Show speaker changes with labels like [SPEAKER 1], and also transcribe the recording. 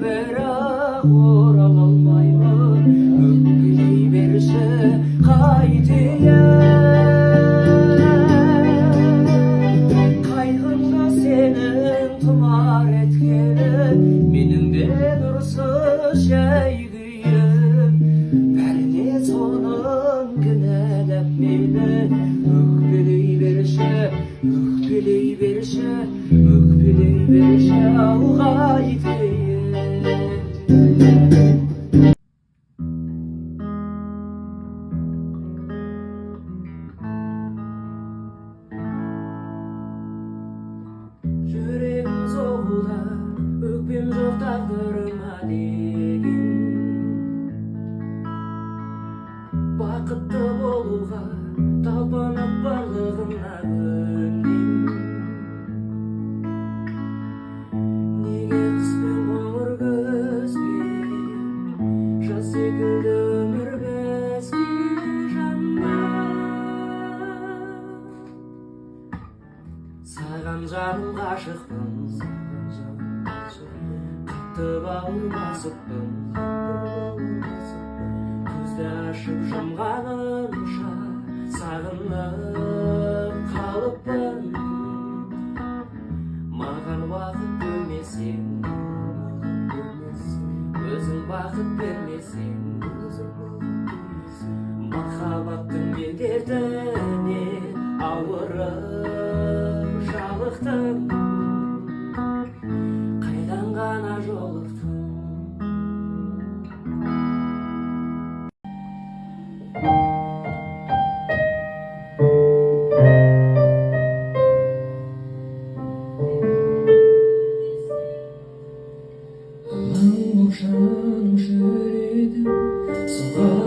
[SPEAKER 1] бірақ орала алмаймын. Өкпелей берші, қайтейін, қайғымды сенің тұмар еткені, менің де нұрсыз жай күйім. Бәріне соның кінәлап мені. Өкпелей берші, өкпелей берші, өкпелей берші, ау қайтейін. Жүрегім соғуда, өкпем жоқ тағдырыма деген. Бақытты болуға талпынып барлығына көнем. Неге қыс пен қоңыр күзге, жаз секілді өмір бізге жанар. Саған жаным ғашықпын, қатты бауыр басыппын. Көзді ашып жұмғанымша сағынып қалыппын. Маған уақыт бөлмесең, өзің бақыт бермесең, махаббаттың мен дертінен ауырып жалықтым. Қайдан ғана жолықтым. Алаң боп жаным жүреді, соға